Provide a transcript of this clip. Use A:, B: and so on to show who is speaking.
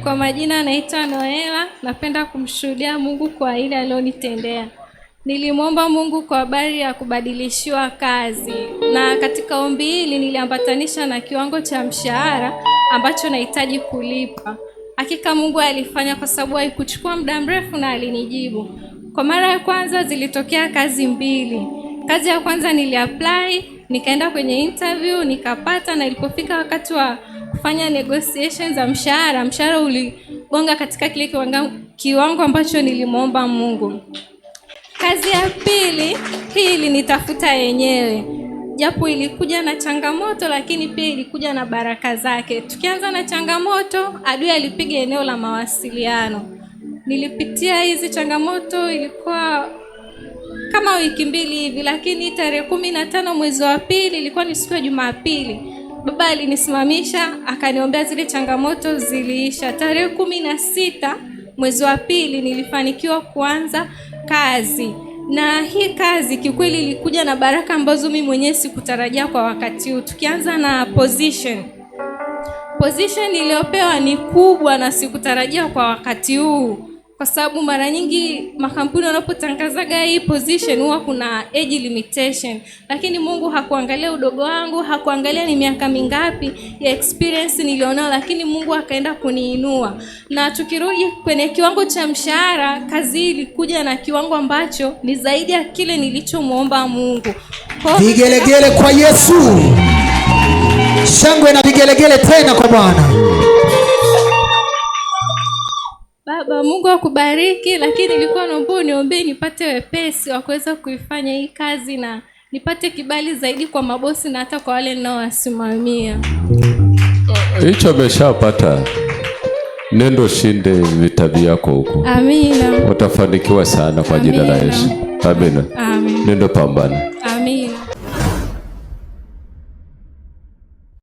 A: Kwa majina anaitwa Noela. Napenda kumshuhudia Mungu kwa ile aliyonitendea. Nilimwomba Mungu kwa habari ya kubadilishiwa kazi, na katika ombi hili niliambatanisha na kiwango cha mshahara ambacho nahitaji kulipa. Hakika Mungu alifanya, kwa sababu haikuchukua muda mrefu na alinijibu. Kwa mara ya kwanza zilitokea kazi mbili. Kazi ya kwanza niliapply, nikaenda kwenye interview nikapata, na ilipofika wakati wa kufanya negotiations za mshahara, mshahara uligonga katika kile kiwango ambacho nilimwomba Mungu. Kazi ya pili hii ilinitafuta yenyewe, japo ilikuja na changamoto, lakini pia ilikuja na baraka zake. Tukianza na changamoto, adui alipiga eneo la mawasiliano. Nilipitia hizi changamoto, ilikuwa kama wiki 2 hivi, lakini tarehe 15 mwezi wa pili, ilikuwa ni siku ya Jumapili, baba alinisimamisha akaniombea, zile changamoto ziliisha. Tarehe 16 mwezi wa pili nilifanikiwa kuanza kazi, na hii kazi kiukweli ilikuja na baraka ambazo mimi mwenyewe sikutarajia kwa wakati huu. Tukianza na position niliyopewa ni kubwa na sikutarajia kwa wakati huu, kwa sababu mara nyingi makampuni wanapotangazaga hii position huwa kuna age limitation, lakini Mungu hakuangalia udogo wangu, hakuangalia ni miaka mingapi ya experience nilionao, lakini Mungu akaenda kuniinua. Na tukirudi kwenye kiwango cha mshahara, kazi hii ilikuja na kiwango ambacho ni zaidi ya kile nilichomuomba Mungu.
B: Vigelegele kwa Yesu, shangwe na vigelegele tena kwa Bwana.
A: Baba, Mungu akubariki, lakini nilikuwa naomba uniombee nipate wepesi wa kuweza kuifanya hii kazi na nipate kibali zaidi kwa mabosi na hata kwa wale ninaowasimamia.
C: Hicho ameshapata. Nendo shinde vita vyako huko.
A: Amina.
C: Utafanikiwa sana kwa jina la Yesu. Amina.
A: Amina.
C: Nendo pambana.